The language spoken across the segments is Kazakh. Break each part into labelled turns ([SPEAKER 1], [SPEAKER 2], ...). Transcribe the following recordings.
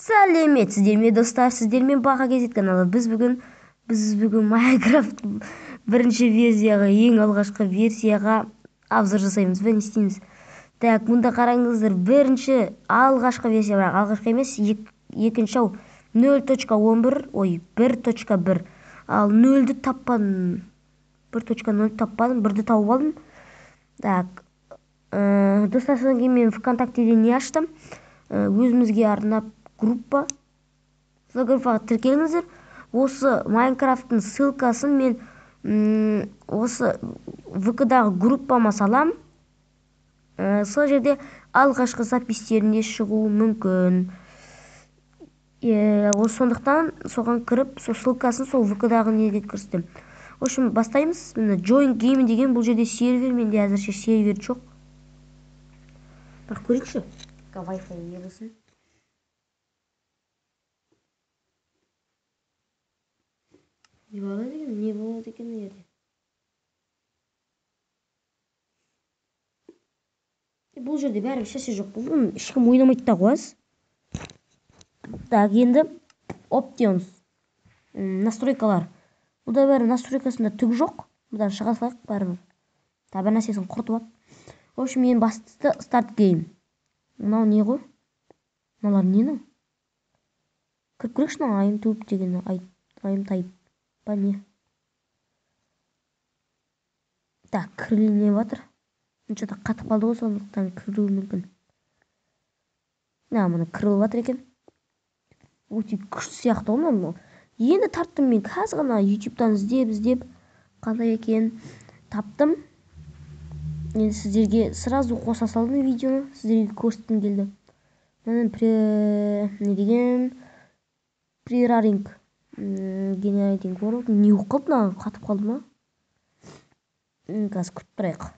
[SPEAKER 1] Сәлеметсіздер ме, достар? Сіздермен Баха KZ каналы. Біз бүгін Майнкрафт бірінші версияға, ең алғашқы версияға обзор жасаймыз ба, не істейміз? Так, мұнда қараңыздар, бірінші алғашқы версия, бірақ алғашқы емес, екінші ау, 0.11, ой, 1.1. Ал нөлді таппадым. 1.0 таппадым, бірді тауып алдым. Так, достар, содан кейін мен ВКонтактеде не аштым? Өзімізге арнап группа. Сол группаға тіркеліңіздер. Осы Майнкрафттың ссылкасын мен осы ВК-дағы группама салам. Сол жерде алғашқы записьтерінде шығуы мүмкін. Сондықтан соған кіріп, сол ссылкасын сол ВК-дағы неге кірістім. В общем, бастаймыз. Міне, Join Game деген бұл жерде сервер, менде әзірше сервер жоқ. Бірақ көрейікші. Wi-Fi не болсын. Не болады екен? Не болады екен мына жерде? Бұл жерде бәрібір ешнәрсе жоқ. Бұл ешкім ойнамайды да ғой. Так, енді Options. Настройкалар. Бұда бәрі настройкасында түк жоқ. Бұдан шыға салайық бәрібір. Тағы бір нәрсесін құртып алып. В общем, ең бастысы Start Game. Мынау не ғой? Мыналар не мынау? Кіріп көрейікші, мынау айым туып деген, айым тайып па не? Так, кіріліне жатыр. Что-то қатып қалды ғой, сондықтан кіруі мүмкін. Мына, міне, кіріліп жатыр екен. Өте күшті сияқты ғой мынау. Енді тарттым мен қазір ғана ютубтан іздеп іздеп қандай екенін таптым. Енді сіздерге сразу қоса салдым видеоны, сіздерге көрсеткім келді. Міне, не деген preparing, generating world. Не болып қалды мына, қатып қалды ма? Қазір күтіп тұрайық.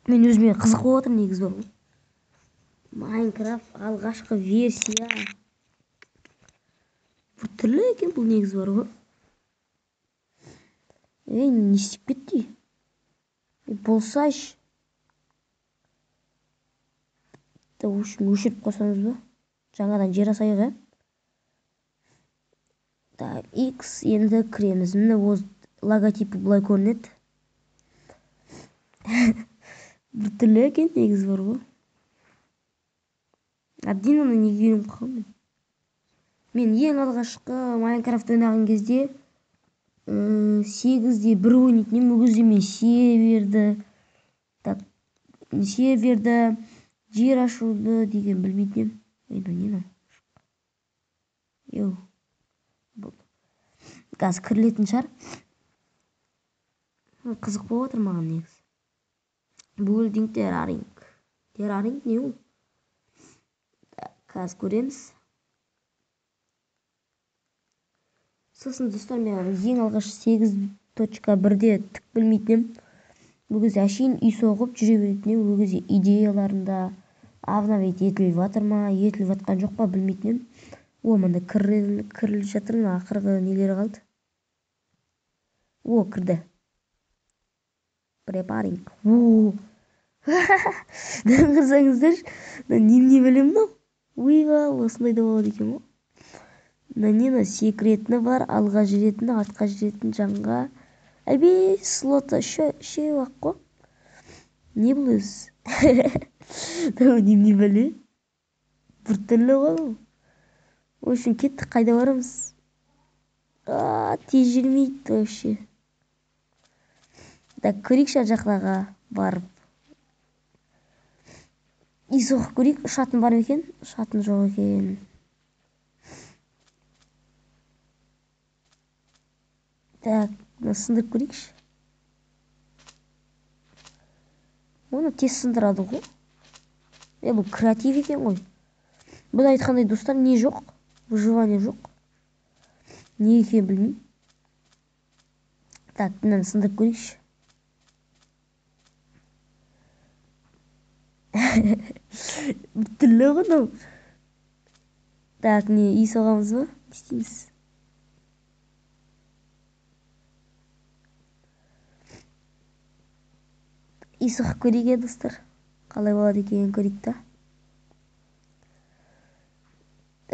[SPEAKER 1] Мен өзіме қызық болып жатыр негізі бар ғой. Майнкрафт алғашқы версия. Бір түрлі екен бұл негізі бар ғой. Ей, не істеп кетті? Болсайшы. В общем, өшіріп қойсаңыз ба? Жаңадан жер асайық, ә? Так, X, енді кіреміз. Міне, осы логотипі былай көрінеді. Бір түрлі екен негізі бар ғой. Әбден оны неге үйреніп қалғанмын. Мен ең алғашқы Майнкрафт ойнаған кезде 8.1 ойнайтын едім. Ол кезде мен серверді, так, серверді, жер ашуды деген білмейтін едім. Ой, мынау не мынау? Йоу. Болды. Қазір кірілетін шығар. Қызық болып отыр маған негізі. Building terraring. Terraring не ол? Қазір көреміз. Сосын, достар, мен ең алғаш 8.1-де түк білмейтін едім. Бұл кезде әшейін үй соғып жүре беретін едім. Ол кезде идеяларында обновить етіліп жатыр ма, етіліп жатқан жоқ па, білмейтін едім. О, мында кіріліп жатыр, мына ақырғы нелері қалды. О, кірді. Preparing. О! Қарасаңыздаршы, мына немене білемін мынау? Ойбай, осындай да болады екен ғой. Мына не мына, секретіні бар, алға жүретіні, артқа жүретін, жанға. Әбей, слоты үшеу ақ қой. Не бұл өзі? Мынау немене бәле? Біртүрлі ғой бұл. В общем, кеттік, қайда барамыз? А, тез жүрмейді вообще. Так, көрейікші ар жақтарға барып. Үй соғып көрейік, ұшатын бар ма екен? Ұшатын жоқ екен. Так, мына сындырып көрейікші. Оны тез сындырады ғой. Бұл креатив екен ғой. Бұны айтқандай, достар, не жоқ? Выживание жоқ. Не екенін білмеймін. Так, мынаны сындырып көрейікші. Түрлі ғой мынау. Так, не, үй соғамыз ба? Не істейміз? Үй соғып көрейік, е, достар. Қалай болады екенін көрейік та.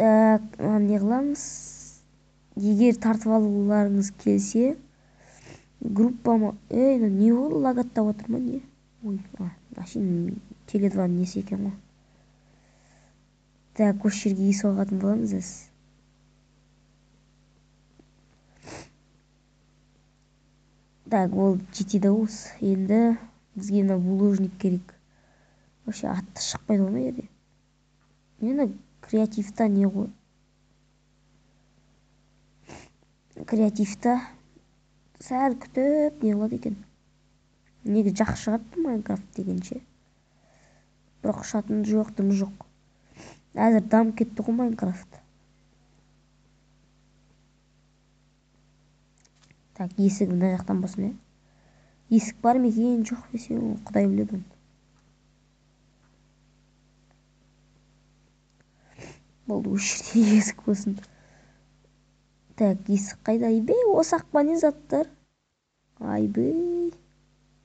[SPEAKER 1] Так, не қыламыз? Егер тартып алуларыңыз келсе, группама... Ей, не болды, лагаттап отыр ма, не? Ой, әшейін Теле2 несі екен ғой. Так, осы жерге үй соғатын боламыз біз. Так, ол жетеді осы. Енді бізге мына булыжник керек. Вообще атты шықпайды ғой мына жерде. Мына креативта не ғой? Креативта сәл күтіп не қылады екен. Неге жақсы шығады Майнкрафт дегенше. Бірақ ұшатын жоқ, дым жоқ. Әзір дамып кетті ғой Майнкрафт. Так, есік мына жақтан болсын, е? Есік бар ма екен, жоқ десе, Құдай біледі оны. Болды, осы жерде есік болсын. Так, есік қайда? Айбей, осы ақ па не заттар? Айбей.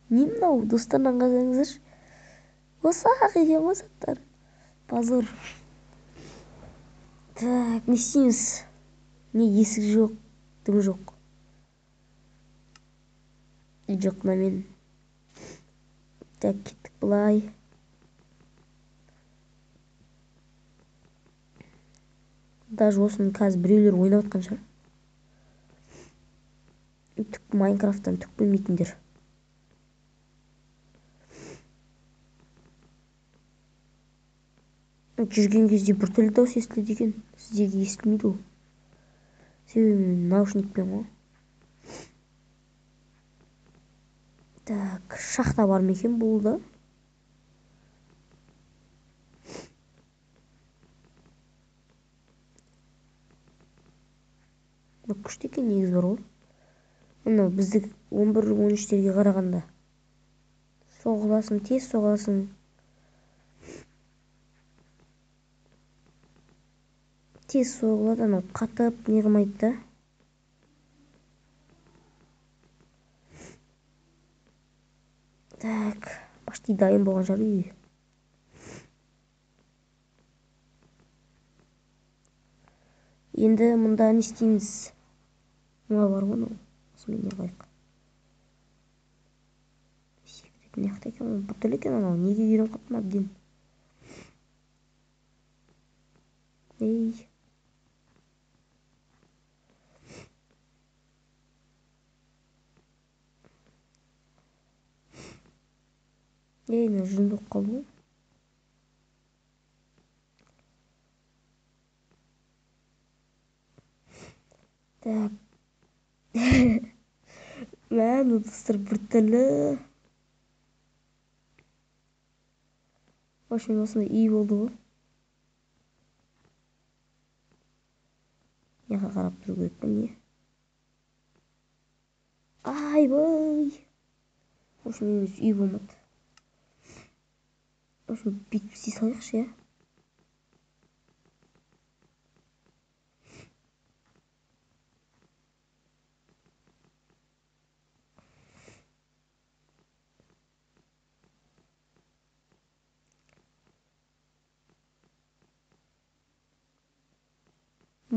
[SPEAKER 1] Не мынау? Достарынан қарасаңыздаршы. Осы ақ екен ғой заттар. Позор. Так, не істейміз? Не есік жоқ, дым жоқ. Үй жоқ мынамен. Так, кеттік былай. Даже осыны қазір біреулер ойнап жатқан шығар. Түк Майнкрафттан түк білмейтіндер. Жүрген кезде біртүрлі дауыс естіледі екен. Сіздерге естілмейді ол. Себебі мен наушникпен ғой. Так, шахта бар ма екен бұл да? Бұл күшті екен негізі бар ғой. Мынау біздік 11-13-терге қарағанда. Соғыласың, тез соғыласың. Тез соғылады, анау қатып не қылмайды да. Так, почти дайын болған шығар үй. Енді мұнда не істейміз? Мына бар ғой, мынау. Осымен не қылайық? Секіретін не қылды екен? Ол біртүрлі екен анау. Неге үйреніп қалыппын әбден? Ей. Ей, мына жүн болып қалды ғой. Так. Мә, мына достар біртүрлі. В общем, осындай үй болды ғой. Мына қарап тұру керек па, не? Айбай! В общем, үйіміз үй болмады. В общем, бүйтіп істей салайықшы, иә?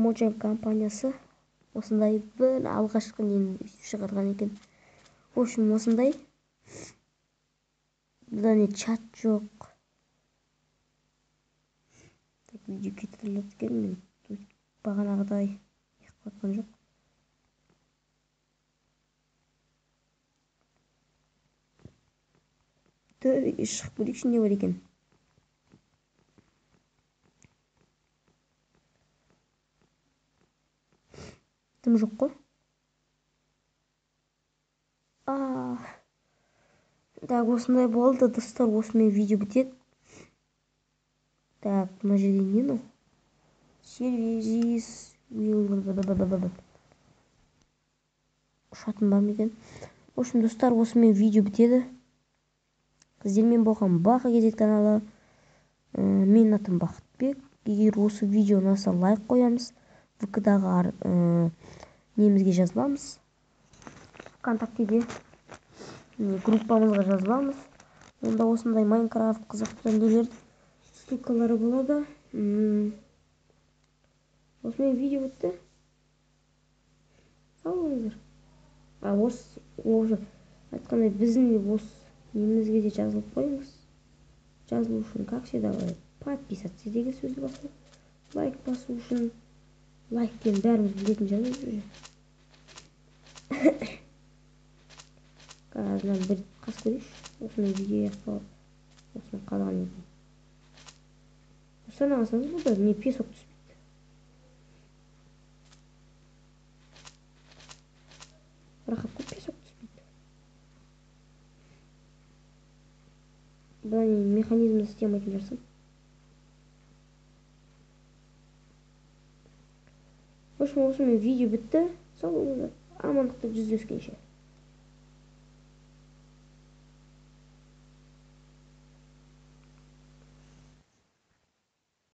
[SPEAKER 1] Mojang компаниясы осындай бір алғашқы нені өйтіп шығарған екен. В общем, осындай. Бұда не чат жоқ. Так, видео кетіріледі екен. Мен бағанағыдай неғып жатқан жоқ. Төбеге шығып көрейікші, не бар екен. Дым жоқ қой. Так, осындай болды, достар, осымен видео бітеді. Так, мына жерде не мынау? Сервизис ұшатын бар ма екен? В общем, достар, осымен видео бітеді. Сіздермен болған Бақа Кезет каналы. Менің атым Бақытбек. Егер осы видео ұнаса, лайк қоямыз. ВК-дағы немізге жазыламыз. ВКонтактеде группамызға жазыламыз. Онда осындай Майнкрафт қызықты нелер ссылкалары болады. Осымен видео бітті. Сау болыңыздар. Осы айтқандай, біздің осы немізге де жазылып қойыңыз. Жазылу үшін, как всегда, подписаться деген сөзді басу, лайк басу үшін лайктен бәріміз білетін шығармыз уже. Қазір мынаны бір қас көрейікші. Осымен видео аяқталады. Осымен қалған екен. Осыны алсаңыз, бұл да не песок түспейді. Рахат қой, песок түспейді. Бұдан енді механизмді істей алмайтын шығарсың. В общем, осымен видео бітті. Сау болыңыздар. Амандықта жүздескенше.